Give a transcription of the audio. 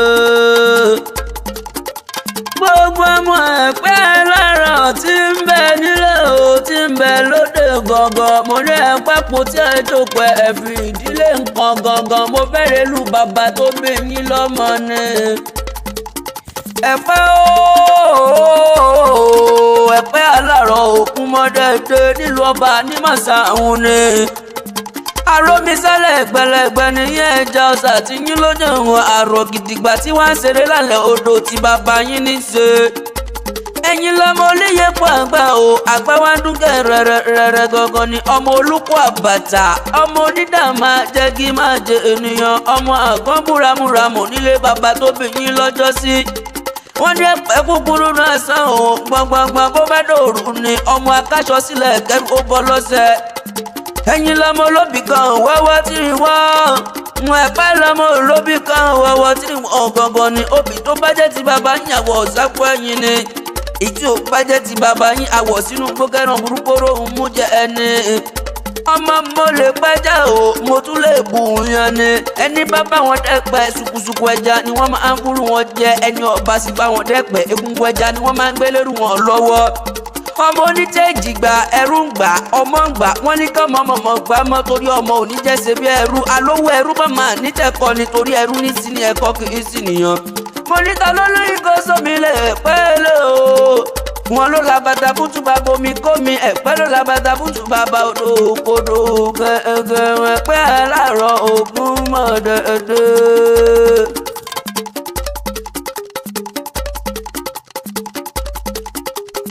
Yeah. Gbogbo ọmọ Ẹ̀pẹ́ lọ́rọ̀ tí ń bẹ nílé o, tí ń bẹ lóde gangan. Mo ní ẹ̀pẹ́ po tí ẹ jókòó, ẹ fi ìdílé nǹkan gangan. Mo fẹ́rẹ̀ lu bàbá tó bí yín lọ́mọ ni. Ẹ̀pẹ́ ooo, Ẹ̀pẹ́ alárọ̀ òkun mọ́dẹ́dẹ́ nílùú ọba ní màsáhùn ni. Arómisálẹ̀ gbẹlẹgbẹ nìyẹn, ẹja ọ̀sà tí yín lójú ìwọ̀n àrò gidigba tí wọ́n ń ṣeré lálẹ́ odò tí bàbá yín ní ṣe. Ẹ̀yin lọ́mọ olóye pọ̀ àgbà o, àgbà wa ń dúnkẹ́ rẹ̀rẹ̀rẹ̀ gangan ni. Ọmọ olùkọ́ àbàtà, ọmọ onídà máa jẹ́ kí máa jẹ ènìyàn, ọmọ àgọ́ búramúramù nílé bàbá tó bí yín lọ́jọ́ sí. Wọ́n ní ẹ̀pẹ́ kúkúrú náà sàn o, gbọ̀ngbọ̀ngbọ̀n bó bá dòrú ni ọmọ akáṣọ sílẹ̀ kẹ́rù ó bọ́ lọ́sẹ̀. Ẹ̀yin lọ́mọ olóbì kan wẹ́wẹ́ tí wọ́n ń Ẹ̀pẹ́ lọ́mọ olóbì kan wẹ́wẹ́ tí wọ́n gangan ni. Obì tó bá jẹ́ ti bàbá yín, àwọ̀ ọ̀sápọ̀ ẹ̀yìn ni. Ìtí ò bá jẹ́ ti bàbá yín, àwọ̀ sínú gbókẹ́ràn burúkú ń mú jẹ ẹni. Ọmọ mo lè pẹ́jà o, mo tún lè bù yan ni. Ẹni bá bá wọn dẹ́pẹ́, ṣùkùṣùkù ẹja ni wọ́n máa ń kúrú wọn jẹ. Ẹni ọba sì bá wọn dẹ́pẹ́, egungun ẹja ni wọ́n máa ń gbé lérú wọn lọ́wọ́. Ọmọ oníjẹ́jì gba ẹrú ń gbà, ọmọ ń gbà, wọ́n ní kọ́ mọ́mọ́mọ́ gbà mọ́ torí ọmọ oníjẹ́sẹ̀ bí ẹrú alówó ẹrú mọ́mọ́ nítẹ̀kọ́ nítorí ẹrú ní sí ni ẹ̀kọ́ kì í sì nìyàn. Mo níta ló lóyún kó sómi lè pẹ́ lé o. Wọn ló la bàtà bútú bàbá omi kó mi, Ẹ̀pẹ́ ló la bàtà bútú bàbá odò kodò gẹ́gẹ́. Ẹ̀pẹ́ aláàárọ̀ ògún mọ̀dẹ́dẹ́.